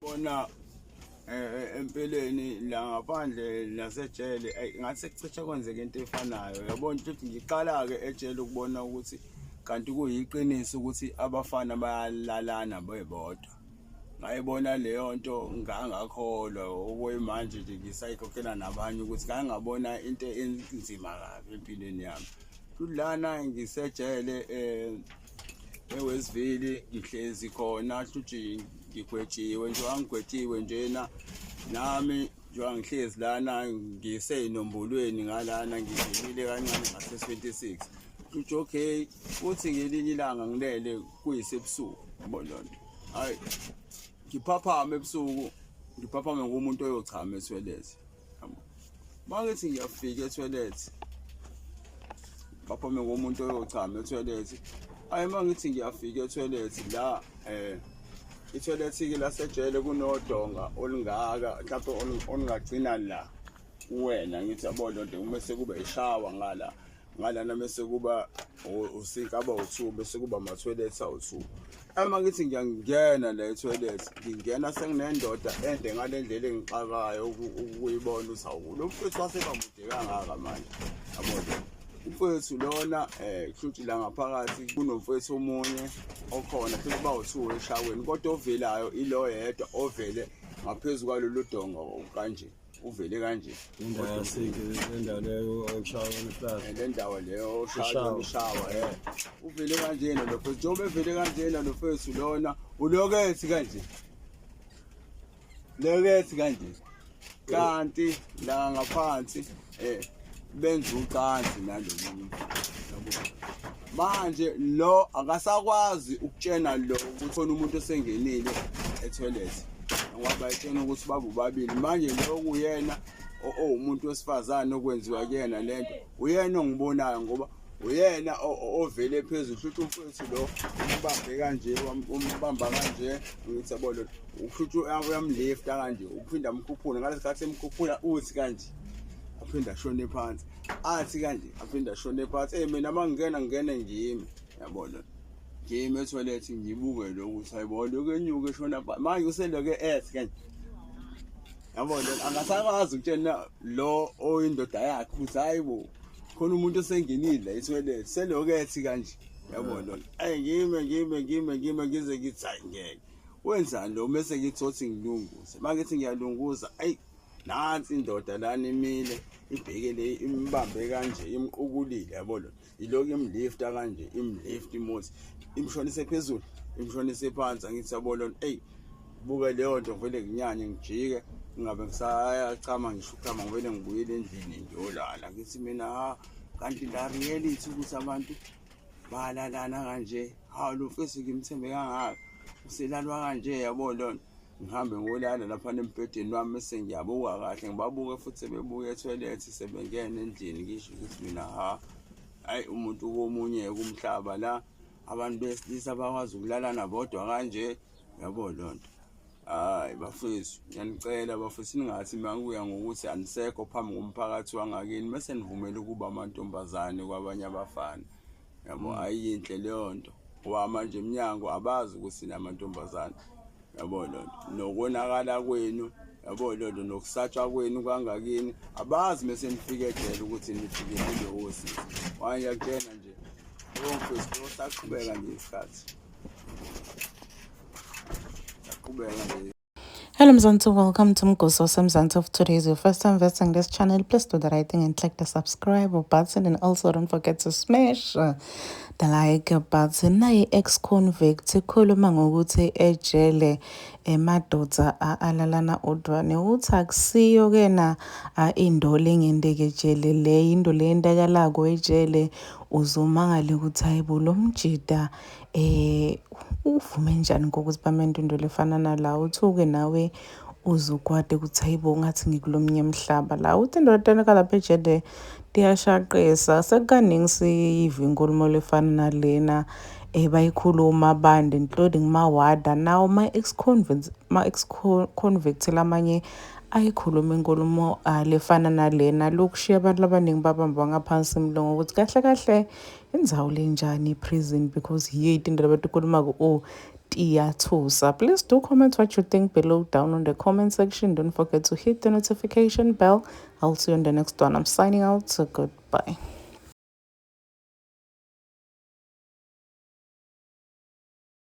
Bona empeleni la ngaphandle nasejele ngathi sekucishe kwenzeka into efanayo yabona ukuthi ngiqala-ke ejele ukubona ukuthi kanti kuyiqiniso ukuthi abafana bayalalana bebodwa. Ngayibona leyo nto ngangakholwa okwemanje nje ngisayixoxela nabanye ukuthi ngangabona into enzima kabi empilweni yami. Lana ngisejele eWestville ngihlezi khona shuthi ngigwetshiwe nje angigwetshiwe njena nami njengoba ngihlezi lana ngisey'nombolweni ngalana ngingenile kancane ngase-26 shuthi okay futhi ngelinye ilanga ngilele kuyisebusuku yabo loo nto hhayi ngiphaphame ebusuku ngiphaphame ngumuntu oyochama ethoyilethi. Uma ngithi ngiyafika ethoyilethi baphume ngomuntu oyochama ethoyilethi. Ayi uma ngithi ngiyafika ethoyilethi la ithoyilethi-ke lasejele kunodonga olungaka mhlampe olungagcina la kuwena ngithi yabo lonto mese kuba ishawa ngala. Ngalana mese kuba usinki abawu-two bese kuba ama-toilet awu-two. Uma ngithi ngiyangena la e-toilet ngingena senginendoda ende ngale ndlela engixakayo ukuyibona ukuthi hawu lo mfethu waseba mude kangaka manje yabo. Umfowethu lona kushuthi la ngaphakathi kunomfowethu omunye okhona futhi bawu-two eshaweni kodwa ovelayo ilo yedwa ovele ngaphezu kwalolu donga kanje. Uvele kanje. Indawo yasike le ndawo leyo okushawa isihlahla. Le ndawo leyo oshawa ishawa uvele kanjena lo mfethu njengoba evele kanjena lo mfethu lona ulokethi kanje lokethi kanje kanti la ngaphansi benza ucansi nalo munye yabo. Manje lo akasakwazi ukutshena lo ukuthi khona umuntu osengenile ethoyilethi ngoba etshena ukuthi babobabili. Manje lo kuyena owumuntu wesifazane okwenziwa kuyena lento uyena ongibonayo ngoba uyena ovele phezulu futhi umfowethu lo umbambe kanje umbamba kanje ngithi yabo lo futhi uyamlifta kanje uphinda amkhuphule ngalesi sikhathi emkhuphula uthi kanje aphinde ashone phansi athi kanje aphinde ashone phansi. Mina uma ngingena ngingene ngimi yabo lo ngimi ethoyilethi ngibuke lo ukuthi hayibo lokhu enyuka eshona phansi manje useloke ethi kanje yabo lo angasakwazi ukutshena lo oyindoda yakhe ukuthi hayi bo khona umuntu osengenile la ethoyilethi seloke ethi kanje yabo lo. Ayi ngime ngime ngime ngime ngize ngithi hayi ngeke wenzani lo mese ngithi othi ngilunguze uma ngithi ngiyalunguza ayi nansi indoda lana imile ibheke le imbambe kanje imqukulile yabo lo ilokhu imlifta kanje imlift imuthi imshonise phezulu imshonise phansi angithi yabo lo eyi buke leyo nto vele nginyanye ngijike ngingabe ngisayachama ngisho ukuchama ngivele ngibuyele endlini ngiyolala. Ngithi mina ha kanti la reality ukuthi abantu balalana kanje hawu lo mfethu ngimthembe kangaka uselalwa kanje yabo lona. Ngihambe ngiyolala lapha embhedeni wami bese ngiyabuka kahle ngibabuke futhi sebebuka ethoyilethi sebengena endlini ngisho ukuthi mina ha hayi umuntu komunye kumhlaba la abantu besilisa bakwazi ukulalana bodwa kanje yabo lonto. Hayi bafethu ngiyanicela bafethu ningathi makuya ngokuthi anisekho phambi komphakathi wangakini bese nivumela ukuba amantombazane kwabanye abafana yabo. Ayiyinhle leyo nto ngoba manje eminyango abazi ukuthi namantombazane yabo lonto nokonakala kwenu yabo lonto nokusatshwa kwenu kangakini abazi mese nifike ejele ukuthi nifike kulowo sisi. Wangiyakutshena nje lowo mfethu lo saqhubeka nje isikhathi saqhubeka nje. Hello Mzansi, welcome to Mgosi Wasemzansi. If today is your first time visiting this channel, please do the right thing and click the subscribe button, and also don't forget to smash the like button. Nayi ex-convict ikhuluma ngokuthi ejele emadoda alalana odwane uthi akusiyo kena into lengenteka ejele le into leyentekalako ejele uzomangala ukuthi hayibo lo mjida uvume njani ngokuthi bamente into lefana nala uthuke nawe uzukwade ukuthi hayibo ngathi ngikulomnye emhlaba la uthi indoda kalapha ejele tiyashaqisa sekukaningi siyiva inkulumo lefana nalena bayikhuluma abantu including mawada nawo ma-ex-convicts ma-ex-convict lamanye ayikhuluma inkulumo lefana nalena lokushiya abantu abaningi babamba ngaphansi imlomo ukuthi kahle kahle indzawo lenjani i-prison because yiyo into labatikhulumako oh. Tiyathusa. Please do comment what you think below down on the comment section. Don't forget to hit the notification bell. I'll see you on the next one. I'm signing out, so goodbye.